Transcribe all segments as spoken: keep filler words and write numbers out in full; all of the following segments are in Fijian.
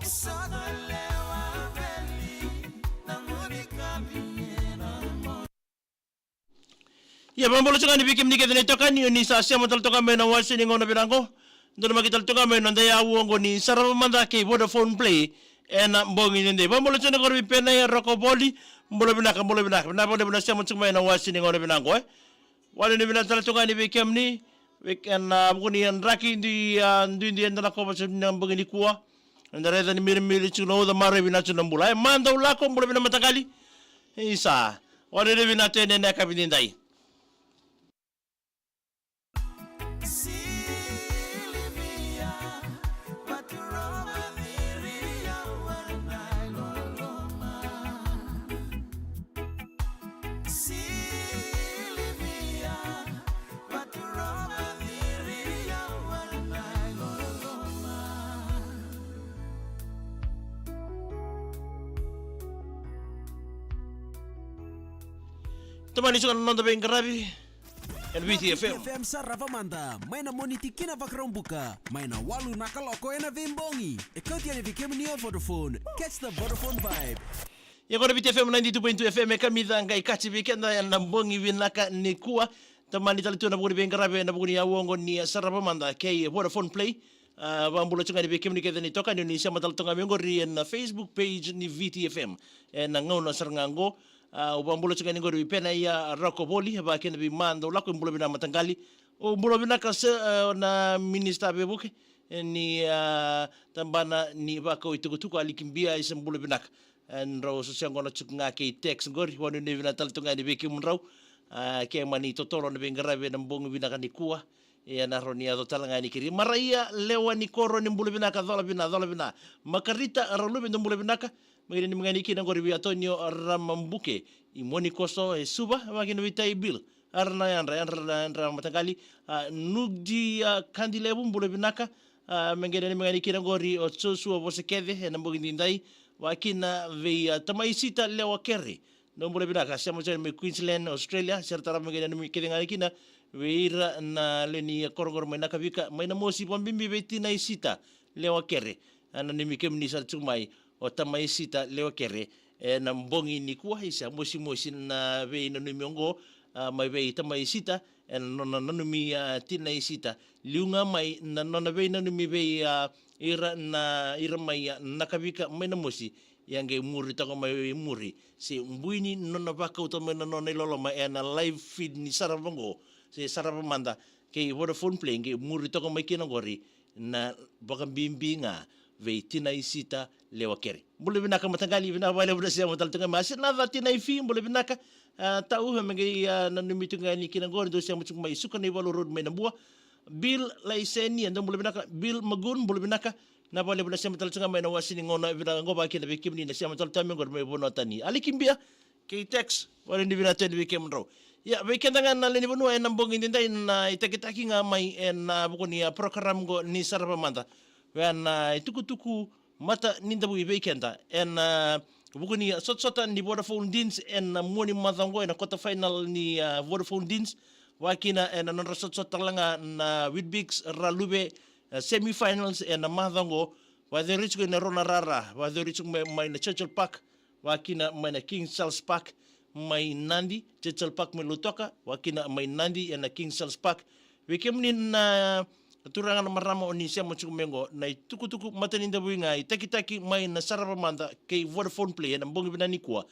Ia, vakabula tiko ga yani vei kemuni kece na itokani o ni sa sema tale toka mai na wase ni gauna vinaka qo. Dou na maki tale toka mai na noda yau oqo ni Sarava Mada kei Vodafone Play ena bogi ni dei. Vakabula tiko ga yani qori vei Penai Roko Voli. Bula vinaka, bula vinaka. Vinaka vakalevu na sema tiko mai na wase ni gauna vinaka qo, e. Wale ni vinaka tale toka yani vei kemuni, vei kena vuku ni draki dui, a, duidui eda na kova se na bogi nikua. Eda raica ni mirimiri tiko na uca, marau vinaka tiko na bula. E, mada u lako, bula vinaka mataqali. Isa. Wale ni vinaka tale yani ena yakavi ni dai. Tomani tiko na noda veiqaravi ena Viti F M. Viti F M Sarava Mada, mai na Moniti ki na Vakaraubuka, mai na walu na kaloko ena veibogi. E kauti yani vei kemuni o Vodafone. Catch the Vodafone vibe. Ia qo na Viti F M ninety-two point two F M, e kamica qai kaci vei keda ena bogi vinaka nikua. Tomani tale tu na vuku ni veiqaravi ena vuku ni yau oqo ni Sarava Mada kei Vodafone Play. A, vakabula tiko ga yani vei kemuni kece na itokani o ni sema tale toka mai qori ena Facebook page ni Viti F M. Ena gauna sara ga qo, a, au vakabula tiko ga yani qori vei Penai Roko Voli, vakakina vei Mada u lako, bula vinaka mataqali. O bula vinaka se, a, na Minisita Veivuke, e, ni, a, tabana ni vakau itukutuku, Aliki Bia, isa bula vinaka. E, drau sosoya qo na tiko ga kei text qori, vakanuinui vinaka tale tu ga yani vei kemudrau. A, ke mani totolo na veiqaravi ena bogi vinaka nikua. Ia, na rawa ni yaco tale ga yani keri. Maraia Lewa ni Koro, ni bula vinaka, cola vina, cola vina. Makarita Raluve, dou bula vinaka. Me qai nanumi ga yani kina qori vei Atonio Ramabuke, i Monikoso e Suva, vakakina vei Tai Bill. Ara na yadra, yadra, yadra mataqali, a, Nuji, a, Kadilevu, bula vinaka. A, me qai nanumi ga yani kina qori o Joshua Vosekece ena bogi nidai, vakakina vei, a, Tamaisita Lewa Kere. Dou bula vinaka, sema tiko mai Queensland, Australia, sere tarava me qai nanumi kece ga yani kina vei ira na lewe ni koro qori mai Nakavika, mai Namosi, vakabibi vei Tinaisita Lewa Kere. A, nanumi kemuni sa tiko mai o Tamaisita Lewa Kere ena bogi nikua, isa, mosimosi na veinanumi oqo, a, mai vei Tamaisita, ena nona nanumi, a, Tinaisita. Liu ga mai na nona veinanumi vei, a, ira na, ira mai, a, Nakavika mai Namosi. Ia qai muri toka mai i muri, se bui ni nona vakauta mai na nona iloloma ena live feed ni Sarava qo, se Sarava Mada kei Vodafone Play, qai muri toka mai kina qori na vakabibi ga vei Tinaisita Lewa Kere. Bula vinaka mataqali, vinaka vakalevu na sema tale tu ga mai. Asinaca Tinaifi, bula vinaka. A, Tau, me qai, a, nanumi tu ga yani kina qori, dou sema tiko mai Sukanaivalu Road mai Nabua. Bill Laiseni, e, dou bula vinaka. Bill Magun, bula vinaka. Vinaka vakalevu na sema tale tu ga mai na wase ni gauna vinaka qo, vakakina vei kemuni na sema tale tu ga mai qori mai vanua tani. Aliki Bia kei text, vakanuinui vinaka tu yani vei kemudrau. Ia, vei keda ga na lewe ni vanua ena bogi nidai, na itakitaki ga mai ena vuku ni, a, program qo ni Sarava Mada. Vei na itukutuku mata ni davui vei keda ena vuku ni, a, sotasota ni Vodafone Deans ena mua ni macawa qo, ena quarter final ni, a, Vodafone Deans. Vakakina ena nodra sotasota tale ga na Weet-Bix Raluve, a, semifinals ena macawa qo. Vakayacori tiko ena rua na rara, vakayacori tiko mai, mai na Churchill Park, vakakina mai na King Charles Park mai Nadi, Churchill Park mai Lautoka, vakakina mai Nadi ena King Charles Park. Vei kemuni na turaga, na marama o ni sema tiko mai qo, na itukutuku mata ni davui ga, itakitaki mai na Sarava Mada kei Vodafone Play ena bogi vinaka nikua,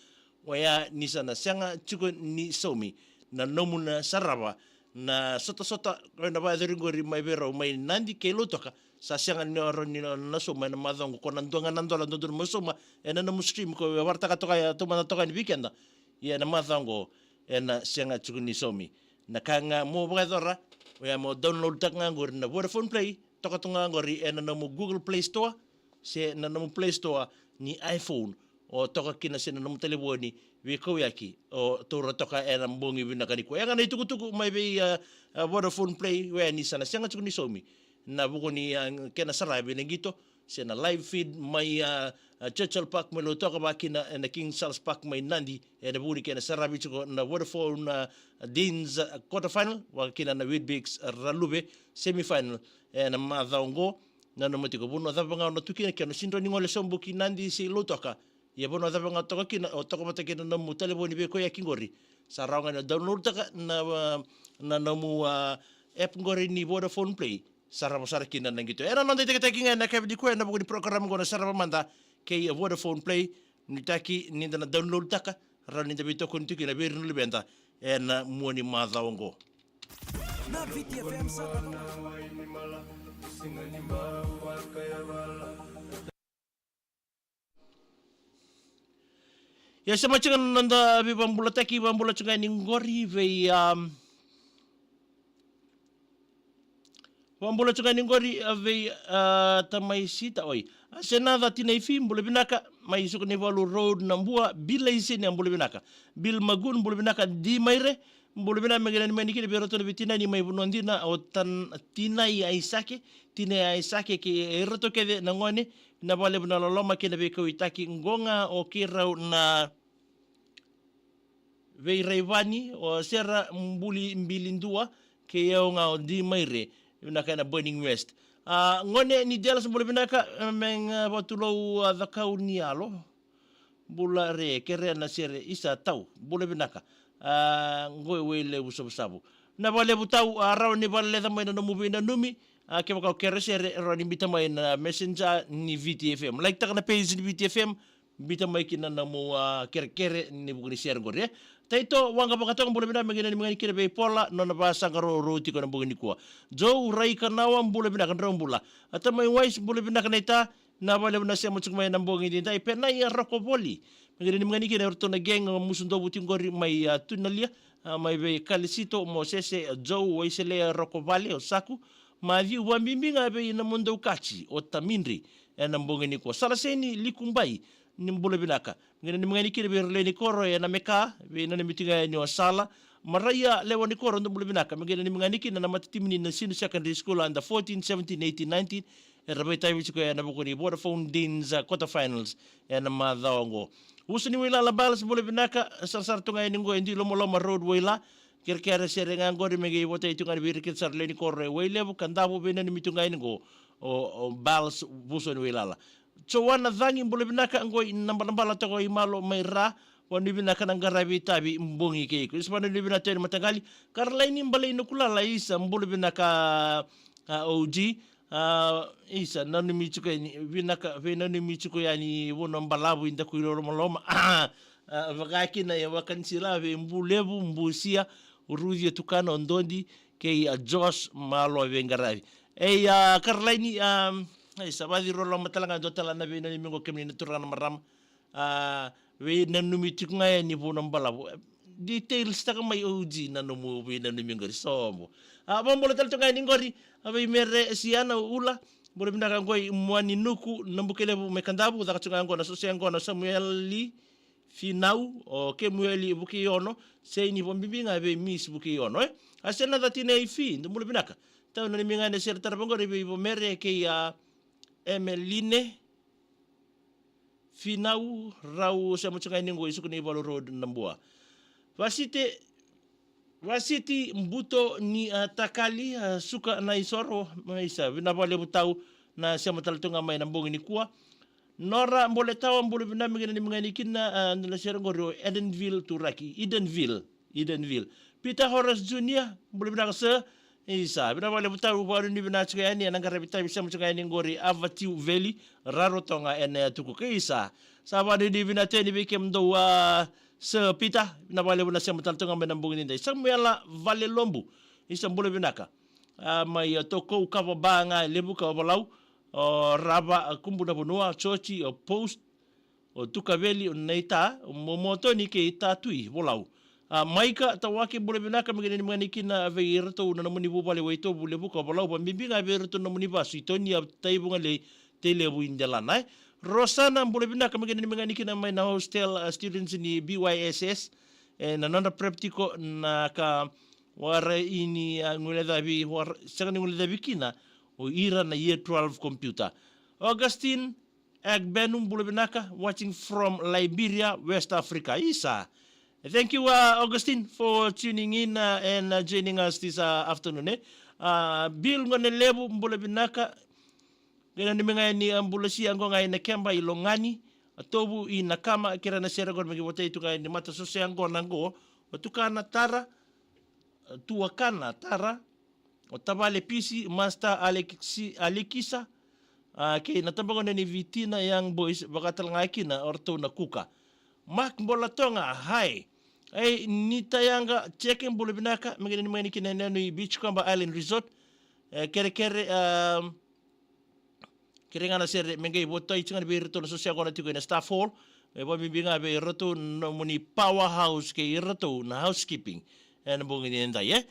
oya ni sa na sega tiko ni saumi na nomu na sarava na sotasota, o na vakayacori qori mai vei rau mai Nadi kei Lautoka. Sa sega ni rawa ni na sauma ena macawa qo, ko na dua ga na dola dodonu mo sauma ena nomu stream ko vakaraitaka toka, taumada toka yani vei keda. Ia ena macawa qo ena sega tiko ni saumi. Na ka ga mo vakayacora, oya mo download taka ga qori na Vodafone Play, toka tu ga qori ena nomu Google Play Store se na nomu Play Store ni iPhone, o toka kina se na nomu talevoni veikauyaki, o taura toka ena bogi vinaka nikua. Ia ga na itukutuku mai vei, a, a, Vodafone Play, oya ni sa na sega tiko ni saumi na vuku ni, a, kena saravi na qito se na live feed mai, a, a, Churchill Park mai Lautoka, vakakina ena King Charles Park mai Nadi, ena vuku ni kena saravi tiko na Vodafone, a, Deans, a, quarter final, vakakina na Weet-Bix Raluve semifinal ena macawa qo. Na nomu tiko, vanua cava ga o na tu kina, ke o na sega ni gole sobu ki Nadi se Lautoka, ia vanua cava ga o toka kina, o toka vata kei na nomu talevoni veikoyaki qori. Sa rawa ga ni o download taka na, a, na nomu, a, app qori ni Vodafone Play. Sa rawa sara kina na qito. Ena noda itakitaki ga ena yakavi nikua ena vuku ni program qo na Sarava Mada kei Vodafone Play. Nuitaki ni da na download taka, rawa ni da veitokoni tu kina vei ira na luveda ena mua ni macawa qo. Na Viti F M Sarava. Ia, sema tiko na noda veivakabulataki, vakabula tiko ga yani qori vei, um, vakabula tiko ga yani qori, a, vei, a, tamai Sita, oi. A, Senaca Tinaifi, bula vinaka, mai Sukanaivalu Road, Nabua. Bill Aiseni, a, bula vinaka. Bill Magun, bula vinaka. Di Maire, bula vinaka, me qai nanumi yani kina vei iratou na veitinani mai Vanua Dina, o Tan-, Tinai Aisake, Tinai Aisake kei iratou kece na gone, na vakalevu na loloma kei na veikauwaitaki qo ga o keirau na veiraivani, o Sera Buli Bilidua, kei au ga o Di Maire, vinaka ena Burning West. A, gone ni Dallas, bula vinaka, e, me ga, a, vatulou, a, Cakau ni Yalo. Bula re, kere na sere, isa Tau, bula vinaka. A, qo e Wailevu Savusavu. Na vakalevu Tau, a, rawa ni vakaleca mai na nomu veinanumi, a, kevaka o kere sere, rawa ni biuta mai na Messenger ni Viti F M. Like taka na page ni Viti F M, biuta mai kina na nomu, a, kerekere ni vuku ni sere qori, e. Taito Waqa Vakatoga, bula vinaka, me qai nanumi ga yani kina vei Pola, nona vasaqara rou tiko ena bogi nikua. Joe Raikanawa, bula vinaka, drau bula. A, tamai Wise, bula vinaka naita, na vakalevu na sema tiko mai ena bogi edaidai. Penaia Rokovoli, me qai nanumi ga yani kina iratou na gang, a, Musudovu tiko qori mai, a, Tunalia, a, mai vei Kalisito, Mosese, a, Joe, Waiselea, Rokovale, o Saku, Maciu, vakabibi ga vei Namudou Kaji, o Tamidri, ena bogi nikua. Salaseni Likubai, ni bula vinaka. Me qai nanumi ga yani kina vei ira lewe ni koro e Nameka, veinanumi tiko ga yani o Sala. Maraia lewe ni koro, dou bula vinaka. Me qai nanumi ga yani kina na matatimi ni Nasinu Secondary School under fourteen, seventeen, eighteen, nineteen. Era vakaitavi tiko ena vuku ni Vodafone Deans, a, quarter finals ena macawa oqo. Vuso ni Wailala Bals, bula vinaka, sarasara tu ga yani qo e Dui Lomaloma Road, Waila. Kerekere sere ga qori me qai votai tu ga yani vei ira kece sara lewe ni koro e Wailevu, Kadavu, veinanumi tu ga yani qo o, o Bals, Vuso ni Wailala. Joana Cagi, bula vinaka, qo i Nabalabala toka i Malo mai Ra, vakanuinui vinaka na qaravi tavi bogi kei iko. Isa, vakanuinui vinaka tu yani mataqali. Karalaini Balai Nukulala, isa, bula vinaka, a, O G. A, isa, nanumi tiko yani, vinaka, veinanumi tiko yani Vanua Balavu, i daku i Lolomaloma. A, vaka kina e Vakanisila, vei Bulevu, Busia, Rucia Tukana, o Dodi, kei a Josh Malo veiqaravi. Ei, a, Karalaini, a, isa, vakaciriloloma tale ga, dua tale na veinanumi qo kemuni na turaga na marama. A, veinanumi tiko ga yani Vanua Balavu. Details taka mai O G na nomu veinanumi qori, sobo. A, vakabula tale tu ga yani qori, a, vei Mere Siana Ula, bula vinaka qo i Muaninuku, Nabukelevu mai Kadavu, caka tu ga qo na sose qo na Samueli Finau, o Kemueli Vukeiono, Seini, vakabibi ga vei Miss Vukeiono, e. A, Senaca Tinaifi, dou bula vinaka. Tau nanumi ga na sere tarava qori vei vo Mere kei a Emeline Finau, rau sema tu ga yani qo i Sukanaivalu Road, Nabua. Vasiti, Vasiti Buto ni, a, Takali, a, Suka na isoro, mai sa, vinaka vakalevu Tau na sema tale tu ga mai na bogi nikua. Nora Boletawa, bula vinaka, me qai nanumi ga yani kina, a, na sere qori o Edenville Turaki, Edenville. Edenville. Peter Horace Junior, bula vinaka sir. Isa, vinaka vakalevu Tau, vakanuinui vinaka tiko yani ena qaravi tavi sema tiko yani qori Avatiu Veli, Rarotonga ena Yatu Kuki. Isa, sa vakanuinui vinaka tiko yani vei kemudou, a, Sir Peter, vinaka vakalevu na sema tale tu ga mai na bogi nidai. Samuela Valelobu, isa, bula vinaka. A, mai, a, Tokou, Kava, Ba ga, Levuka, Ovalau, o Rava, a, Kubu na Vanua, Jioji, o Post, o Tukaveli, o Naita, o Momotoni kei Tatui, Volau. A, Maika Tawake, bula vinaka, me qai nanumi ga yani kina vei iratou na nomuni vuvale Waitovu, Levuka, Volau, vakabibi ga vei iratou na nomuni vasu i Toni, a, Taivugalei, Tailevu, i Delana, e. Rosana, bula vinaka, me qai nanumi ga yani kina mai na hostel, a, students ni B Y S S, e, na nodra prep tiko na ka warai ni, a, guilecavi, wara-, sega ni guilecavi kina o ira na year twelve computer. Augustine, Agbenu, bula vinaka, watching from Liberia, West Africa. Isa. Thank you, uh, Augustine, for tuning in, uh, and, uh, joining us this, uh, afternoon, eh? Uh, Bill Ngonelevu, bula vinaka. Qai nanumi ga yani a bula sia qo ga i Nakeba i Logani, a Tovu i Nakama, kei ira na sere qo me qai votai tu ga yani mata sose qo na qo, o Tukana Tara, Tuakana Tara, o Tavale Pisi, Master Alexi-, Alekisa, a, kei na tabagone ni Vitina Young Boys, vaka tale ga kina o ratou na Kuka. Mark Bolatoga, hi. Ei, Nita Yaga, Jeke, bula vinaka, me qai nanumi ga yani kina Nenu i Beachcomber Island Resort. E, kerekere, a, kere ga na sere me qai votai tiko ga vei iratou na sose qo na tiko ena staff hall. E, vakabibi ga vei iratou na nomuni powerhouse kei iratou na housekeeping. E, na bogi ni dai, e.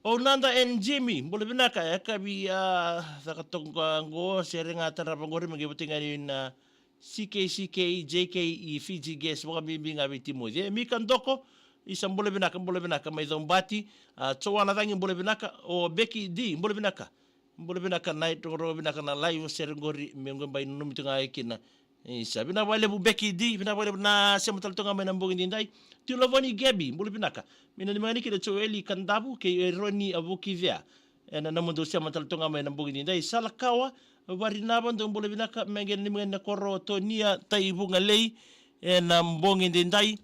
O Nada and Jimmy, bula vinaka, e, kavi, a, caka toka qo, sere ga tarava qori me qai votai ga yani na C K C K, J K i Fiji Gas, vakabibi ga vei Timothy. E, Mika Doko, isa bula vinaka, bula vinaka, mai Caubati, a, Joana Cagi, bula vinaka, o Becky D, bula vinaka. Bula vinaka, na irokoroko vinaka na live sere qori, me qo bai nanumi tu ga e kina. Isa, vinaka vakalevu Becky D, vinaka vakalevu na sema tale toka ga mai na bogi ni dai. Tio Lavoni Gabi, bula vinaka. Me nanumi ga yani kina Joeli Kadavu, kei Eroni Avukivea. E, na nomudou sema tale toka ga mai na bogi ni dai. Salakawa, Varinava, dou bula vinaka, me qai nanumi ga yani na koro Tonia, Tai Vugalei, e, na bogi ni dai.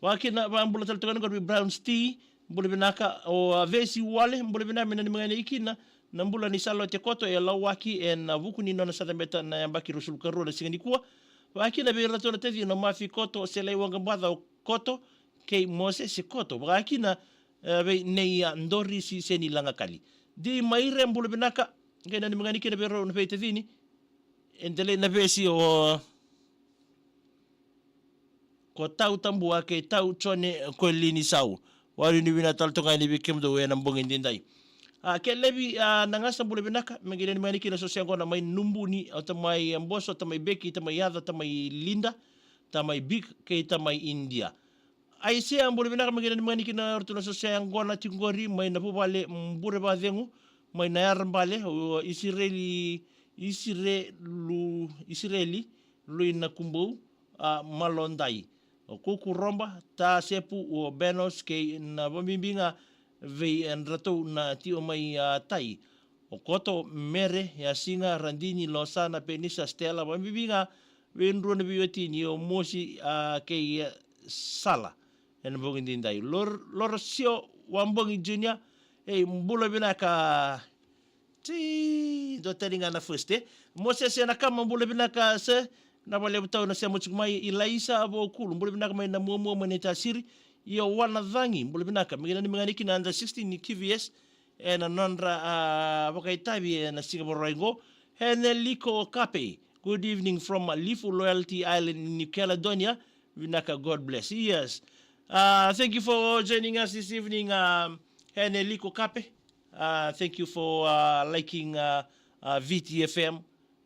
Vakakina, vakabula tale toka yani qori vei Brown Stee, bula vinaka, o, a, Vesi Wale, bula vinaka, me nanumi ga yani kina na bula ni Salote Koto e Lauwaki, e, na vuku ni nona sa cabeta na yabaki ruasagavulu ka rua na siga nikua. Vakakina vei iratou na tacina o Mafi Koto, Selai Waqabaca o Koto, kei Mosese Koto. Vakakina, e, vei Nei, a, Dorisi Seni Lagakali. Di Maire, bula vinaka, qai nanumi ga yani kina vei rau na veitacini. E delai na vesi o ko Tau Tabua kei Tau Jone ko Lini Sau. Wari ni vinaka tale toka yani vei kemudou ena bogi ni dai. A, Kelevi, a, Nagasa, bula vinaka, me qai nanumi ga yani kina sose qo na mai Nubuni, o tamai, e, Boso, tamai Beki, tamai Yaca, tamai Linda, tamai Bik, kei tamai India. Aisea, bula vinaka, me qai nanumi ga yani kina ratou na sose qo na tiko qori mai na vuvale, mm, bure vakacegu, mai na yarabale, o Isireli, Isirelu, Isireli, Lui Nakubou, a, Malodai. O Kuku Roba, Ta Sepu, o Benos, kei na vabibi ga vei, e, dratou na tio mai, a, Tai. O Koto, Mere, Yasiga, Radini, Losana, Penisa, Stella, vabibi ga vei drua na veiwatini, o Mosi, a, kei, e, Sala. Ena bogi ni dai. Lor-, Lorosio Wabogi Junior, ei, bula vinaka. Ti, dua tani ga na first, e. Moses Nakama, bula vinaka, se. Na valevu tau na sema tiko mai, Ilaisa Vokulu, bula vinaka mai na muamua mai na itasiri. Io, Wana Cagi, bula vinaka. Me qai nanumi ga yani kina under sixteen ni Q V S, ena nodra, a, vakaitavi ena siga Vakarauwai qo. Heneliko Kape, good evening from Lifu, Loyalty Island, New Caledonia. Vinaka, God bless. Yes. Uh, thank you for joining us this evening, um, Heneliko Kape. Uh, thank you for, uh, liking, uh, uh, V T F M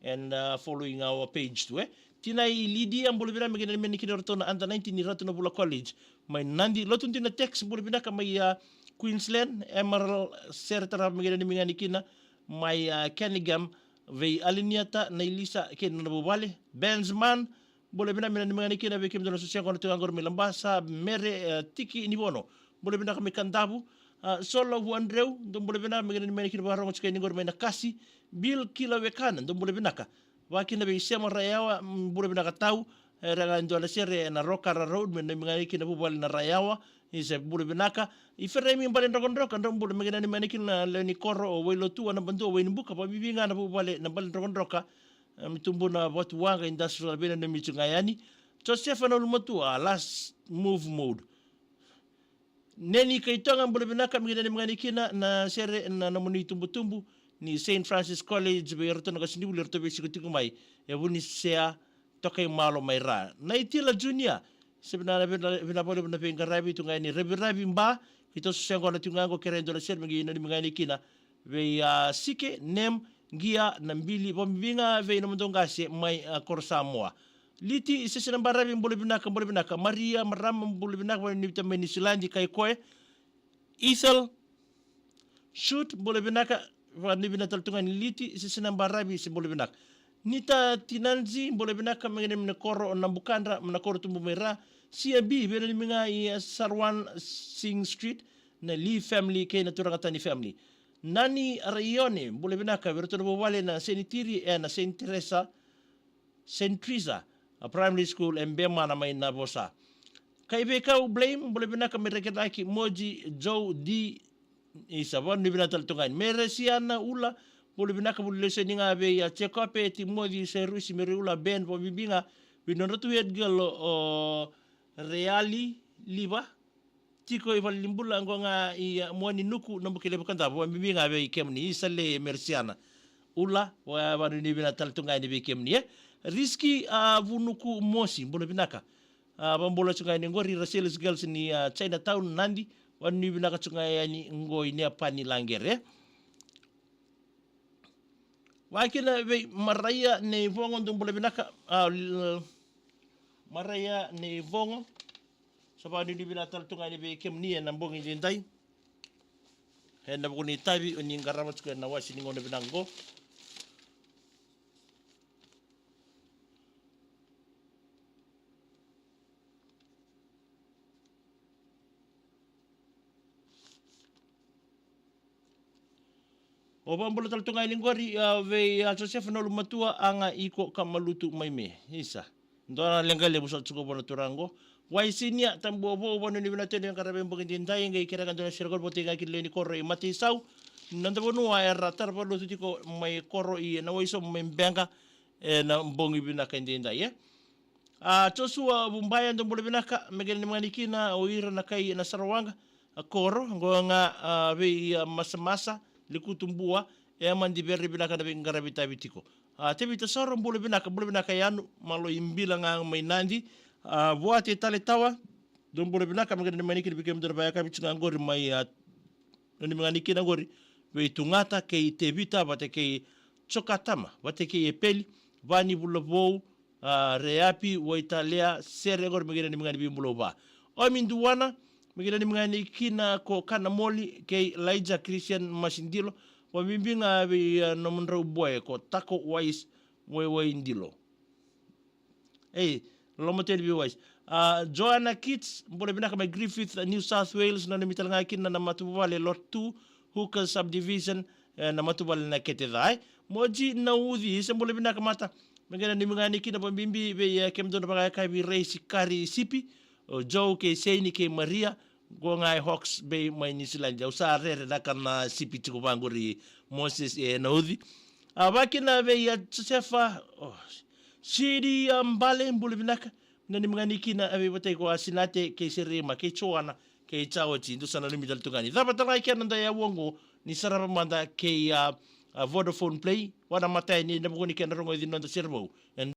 and, uh, following our page too, eh. Tinai Lidia, bula vinaka, me qai nanumi ga yani kina ratou na under nineteen ni Ratu Navula College mai Nadi. Lotu Dina Tex, bula vinaka mai, uh, Queensland. Emerald, sere tarava, me qai nanumi ga yani kina mai, uh, Kenningham, vei Aliniata, Nailisa kei na vuvale. Benzman, bula vinaka, me nanumi ga yani kina vei kemudou na sose qo na tiko qori mai Labasa. Mere, uh, Tiki Nivono, bula vinaka mai Kadavu. A, Sola Vuadreu, dou bula vinaka, me qai nanumi ga yani kina vakarogo tiko yani qori mai Nakasi. Bill Kilawekana, dou bula vinaka. Vakakina vei Sema Rayawa, mm, bula vinaka tau. E, ra ga e dua na sere ena Rokara Road, me nanumi ga yani kina vuvale na Rayawa. Isa, bula vinaka. Iferemi Baledrokadroka, dou bula, me qai nanumi ga yani kina na lewe ni koro o Wailotua, Nabadua, Wainibuka, vabibi ga na vuvale na Baledrokadroka. E, me tubu na vatu waqa industrial, veinanumi tu ga yani. Josefa Naulumatua, last move mode. Neni Kaitoga, bula vinaka, me qai nanumi ga yani kina na sere na nomuni tubutubu ni Saint Francis College, vei iratou na qasenivuli eratou veisiko tiko mai e Vunisea, Tokaimalo mai Ra. Naitila Junior, se vinaka, vinaka, vinaka vakalevu na veiqaravi tu ga yani Raviravi Ba, keitou sose qo na tu ga qo, kerea e dua na sere me qai nanumi ga yani kina vei, a, Sike, Nem, Qia, Nabili, vabibi ga vei nomudou qase mai, a, koro Samoa. Liti Sese Nabaravi, bula vinaka, bula vinaka. Maria Marama, bula vinaka, vakanuinui vata mai Niusiladi, kai koya. Ethel Shute, bula vinaka, vakanuinui vinaka tale tu ga ni Liti Sese Nabaravi, se bula vinaka. Nita Tinanzi, bula vinaka, me gene mene koro na Bukadra, na koro tubu mai Ra. Sia B, vei na nimi ga i Sarwan Singh Street, na Lee family kei na Turagatani family. Nani Raione, bula vinaka, vei ratou na vuvale na Senitiri e na Saint Teresa, Saint Teresa, a primary school e Bemana mai na vosa. Kai vei kau blame, bula vinaka me reke daki Moji, Joe, D, Isa, vanu ni vinaka tale tu ga yani. Meresiana Ula, bula vinaka, vuli lesoni ga vei a Jacob, e Timoci, Serusi, Meri Ula, Ben, vakabibi ga vei nodra tu head girl o Reali Liva. Tiko i vale ni bula, qo ga i a Moani Nuku, na buki levu ka davo, vakabibi ga vei kemuni, Isa le Meresiana Ula, va, vanu ni vinaka tale tu ga yani vei kemuni, e. Riski a Vunuku Mosi, bula vinaka. A, vabula tu ga yani qori Rasilis Girls ni, a, Chinatown, Nadi, vanu ni vinaka tu ga yani qo i Neapani Laqere. Vakina vei Maraia Nei Vogo, dou bula vinaka, a, l-, Maraia Nei Vogo. Sa vanu ni vinaka tale tu ga yani vei kemuni e na bogi daidai. E na vuku ni tavi o ni qarava tu ga e na wasi ni gauna vinaka qo. O vabula tale tu ga yani qori, a, vei a Josefa Nolumatua, a ga iko ka malutu mai me. Isa. Dua na leqa levu sa tu ga vua na turaga qo. Wai Sinia, Tabuavou, vanu ni vinaka tu ga yani vei bogi daidai, qai kerea ga dua na sere qori vata ga kei na lewe ni koro i Mataisau. Na dau vanua era tara vakalotu tiko mai koro i na Waiso mai Beqa, e na bogi vinaka daidai, e. A, Joshua Vubaya, dou bula vinaka, me kena ni magani kina o ira na kai na Sarawaqa, a, koro, qo ga, a, vei, a, Masamasa, Likutu Bua, e a madi vere vinaka na veiqaravi tavi tiko. A, Tevita Soro, bula vinaka, bula vinaka Yanu, malo i bila ga mai Nadi, a, Vuate Tale Tawa, dou bula vinaka, me kena ni magani kina vei kemudou na vakayakavi tu ga qori mai, a, noni magani kina qori, vei Tugata kei Tevita, vata kei Jokatama, vata kei Epeli, Vani Vulavou, a, Reapi, Waitalea, sere qori me kena ni magani vei Bulova. Omi Duana, me kena ni magani kina ko Kanamoli, kei Elijah Christian Masidilo, vakabibi ga vei, a, nomudrau boy ko Tako Wais, Waiwai Dilo. Ei, loma teni vei Wais. A, Joanna Keats, bula vinaka mai Griffith, New South Wales, na nimi tale ga kina na matavuvale Lot two, Hooker Subdivision, e, na matavuvale na kete ca, e. Moji na Uci, se bula vinaka mata. Me kena ni magani kina vakabibi vei, e, kemudou na vakayakavi raisi kari sipi. O Joe kei Seini kei Maria, qo ga e Hawke's Bay mai New Zealand. Au sa rere na kana sipi tiko vaqori Moses, e, na Uci. A, vakina vei, e, Josefa, o, Siri, a, Bale, bula vinaka. Na ni magani kina a veivatai ko a Sinate, kei Serima, kei Joana, kei Jaoji, dou sa na lumi tale tu ga yani. Cava tale ga kena dai a uago, ni sarava mada kei a, a Vodafone Play, vua na matai ni na vuku ni kena rogoci noda sere vou.